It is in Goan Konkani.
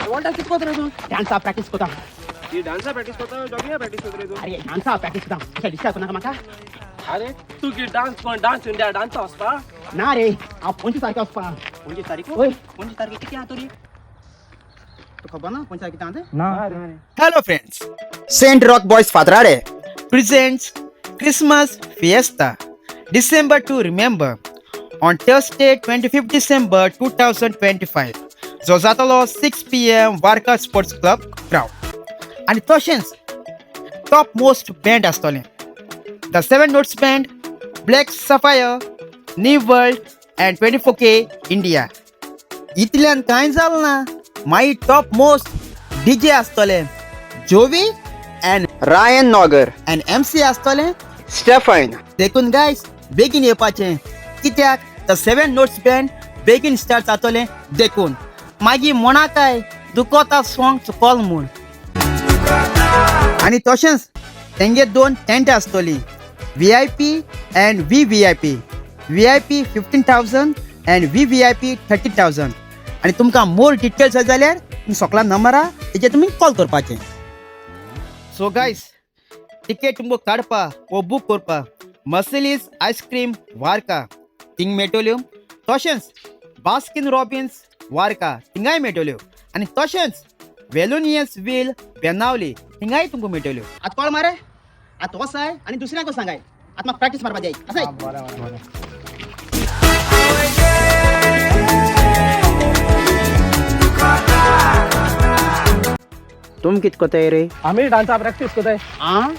वॉल्टर कित कोत रे तूं? डान्सा प्रॅक्टीस कोता. ही डान्सा प्रॅक्टीस कोता, जॉगिंगा प्रॅक्टीस कोत रे तूं? अरे, डान्सा प्रॅक्टीस कोता, अशें डिस्टर्ब कोनाका म्हाका. अरे, तूं की डान्स कोण डान्स इंडिया डान्सा वचपा? ना रे, हांव 25 तारखे वचपा. 25 तारीख? वय. 25 तारखे कितें आहा तरी? तुका खबर ना 25 तारखे कितें आहा तें? ना. Hello friends, Saint Rock Boys Fatrade presents Christmas Fiesta December to Remember on Thursday 25th December 2025, जो जातलो 6 p.m. Varca sports club ground. आनी तशेंच टॉप मोस्ट बँड आसतलें the seven notes band, black sapphire, new world and 24K India. इतल्यान कांय जालें ना, मागीर टॉप मोस्ट डीजे आसतले जोवी अँड रायन नॉगर अँड एमसी आसतले स्टेफान. देखून गायस, बेगीन येवपाचें, कित्याक the seven notes band बेगीन स्टार्ट जातलें. देखून मागीर म्हणा काय दुकोता सॉंग चुकोल म्हूण. आनी तशेंच तेंगे दोन टेंट आसतली, VIP and VVIP. VIP 15,000 and VVIP 30,000. आनी तुमकां मोर डिटेल्स जाय जाल्यार तुमी सोकला नंबर आहा, तेजेर तुमी कॉल करपाचें. सो गायस, तिकेट तुमकां काडपा वो बूक करपा मसलीज आयस्क्रीम वार्का थिंग मेळटल्यो, तशेंच बास्किन रॉबिन्स वार्का थिंगाय मेळटल्यो आनी तशेंच वेलोनियस व्हील बेनावली थिंगाय तुमकां मेळटल्यो. आतां कळ मरे, आतां वसाय आनी दुसऱ्यांक सांगाय. आतां म्हाका प्रॅक्टीस मारपा जाय आसाय. बरें बरें. तुम कित कोताय रे? आमी डान्सा प्रॅक्टीस कोताय. आं.